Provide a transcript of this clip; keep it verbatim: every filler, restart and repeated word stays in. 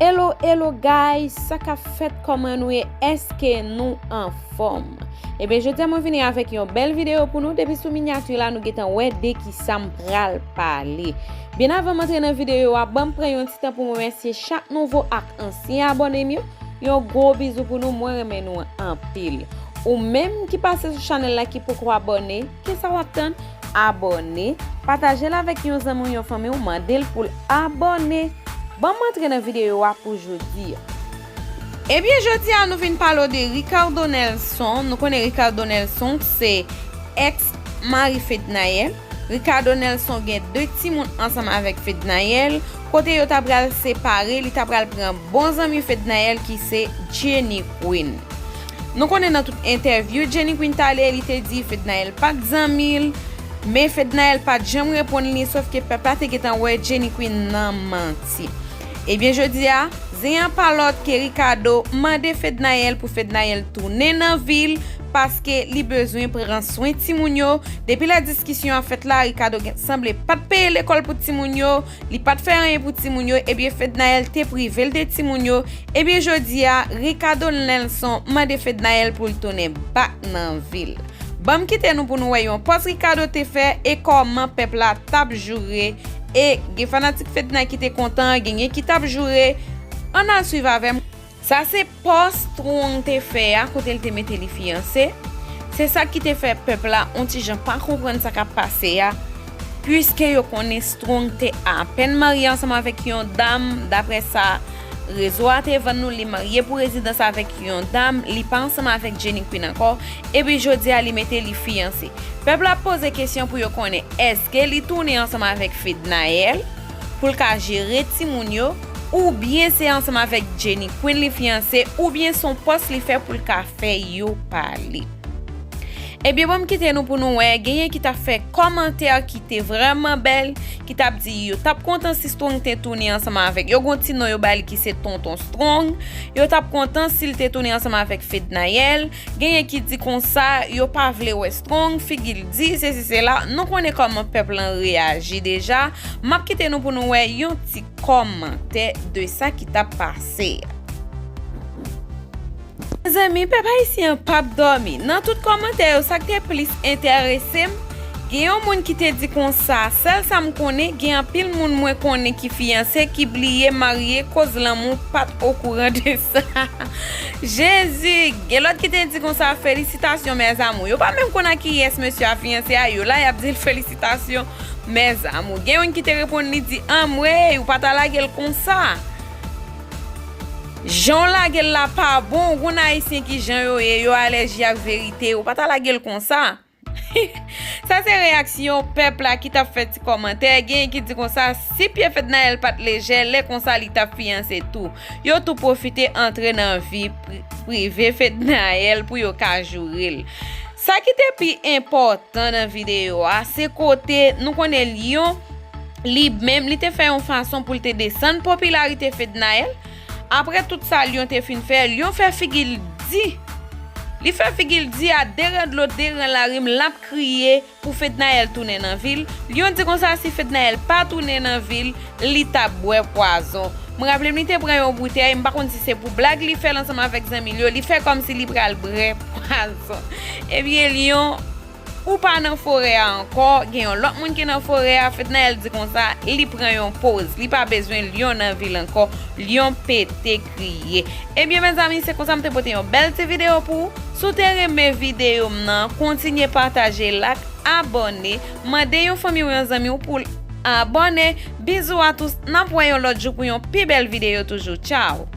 Hello, hello guys, sa k ap fèt, kòman nou ye? Èske nou anfòm? Ebyen, jodi a mwen vini avèk yon bèl videyo pou nou. Depi sou minyati la, nou gentan wè de ki sa m pral pale. Byen avan m antre nan videyo a, ban m pran yon ti tan pou m remèsye chak nouvo ak ansyen abòne m yo. Yon gwo bizou pou nou, mwen renmen nou anpil. Ou menm ki pase sou chanèl la ki poko abòne, kisa w ap tann? Abòne, pataje l avèk yon zanmi w, yon fanmi w, mande l pou l abòne. Ban m antre nan videyo a pou jodi a. Ebyen, jodi a nou vin pale w de Ricardo Nelson. Nou konnen Ricardo Nelson se èks mari Fednaelle. Ricardo Nelson gen de timoun ansanm avèk Fednaelle. Kote yo ta pral separe, li ta pral pran bon zanmi Fednaelle ki se Jenny Queen. Nou konnen nan tout entèvyou Jenny Queen t ale, li te di Fednaelle pa t zanmi l, men Fednaelle pa t janm reponn li, sòf ke pèp la te gentan wè Jenny Queen nan manti. Ebyen, jodi a, zen an pa lòt ke Ricardo mande Fednaelle pou Fednaelle tounen nan vi l, paske li bezwen pran swen timoun yo. Depi lè diskisyon an fèt la, Ricardo gen, sanble pa t peye lekòl pou timoun yo, li pa t fè anyen pou timoun yo, ebyen Fednaelle te prive l de timoun yo. Ebyen jodi a, Ricardo Nelson mande Fednaelle pou l tounen back nan vi l. Ban m kite nou pou nou wè yon pòs Ricardo te fè e kòman pèp la t ap joure. E gen fanatik Fedna ki te kontan, genyen ki t ap joure. Ann al swiv avè m. Sa se pòs Strong te fè a, kote l te mete li fiyanse. Se sa ki te fè pèp la on ti jan pa konprann sa k ap pase a, piske yo konnen Strong te apèn marye ansanm avèk yon dam, daprè sa rezo a te vann nou, li marye pou rezidans avèk yon dam, li pa ansanm avèk Jenny Queen ankò, epi jodi a li mete li fiyanse. Pèp la ap poze kesyon pou yo konnen èske li tounen ansanm avèk Fednaelle pou l ka jere timoun yo, oubyen se ansanm avèk Jenny Queen li fiyanse, oubyen se yon pòs li fè pou l ka fè yo pale. Ebyen, ban m kite nou pou nou wè, genyen ki t ap fè kòmantè ki te vrèman bèl, ki t ap di yo t ap kontan si Strong te tounen ansanm avèk, yo gon ti non yo ba li ki se Tonton Strong, yo t ap kontan si l te tounen ansanm avèk Fednaelle, genyen ki di konsa, yo pa vle wè Strong, figi l di, sesi sela, nou konnen kòman pèp lan reyaji deja, m ap kite nou pou nou wè yon ti kòmantè de sa ki t ap pase a. Mezanmi, pèp ayisyen an p ap dòmi. Nan tout kòmantè yo, sa k te plis enterese m, gen yon moun ki te di konsa, sèl sa m konnen, gen anpil moun mwen konnen ki fiyanse, ki bliye marye, koz lanmou pa t okouran de sa. Jezi! Gen lòt ki te di konsa, felisitasyon, mes amours. Yo pa menm konn a kiyès mesye a fiyanse a, yo la, y ap di l felisitasyon, mes amours. Gen youn ki te reponn, li di, anmwey, ou pa ta lage l konsa. Jan w lage l la pa bon, ou konn ayisyen ki jan yo ye, yo alèji ak verite, ou pa ta lage l konsa. Sa se reyaksyon pèp la ki t ap fè ti kòmantè, genyen ki di konsa, si pye Fednaelle pa t lejè, lè konsa li t ap fiyanse tou. Yo tou pwofite antre nan vi pri-, prive Fednaelle pou yo ka joure l. Sa ki te pi enpòtan nan videyo a, se kote nou konnen Lion, li menm, li te fè yon fason pou l te desann popilarite Fednaelle. Apre tout sa Lion te fin fè, Lion fè figi l di. Li fè figi l di a de ran dlo, de ran larim, l ap kriye pou Fednaelle tounen nan vi l. Lion di konsa si Fednaelle pa tounen nan vi l, li t ap bwè pwazon. M raple m li te pran yon boutèy, m pa konn si se pou blag li fè l ansanm avèk zanmi l yo, li fè kòmsi li pral bwè pwazon. Ebyen, Lion, ou pa nan forè a ankò, gen yon lòt moun ki nan forè a, Fednaelle di konsa, li pran yon poz, li pa bezwen Lion nan vi l ankò, Lion pete kriye. Ebyen, mezanmi, se konsa m te pote yon bèl ti videyo pou ou. Si w te renmen videyo m nan, kontinye pataje l ak abòne, mande yon fanmi w, yon zanmi w pou l abòne. Bizou a tous, n ap wè yon lòt jou pou yon pi bèl videyo toujou. Tchao!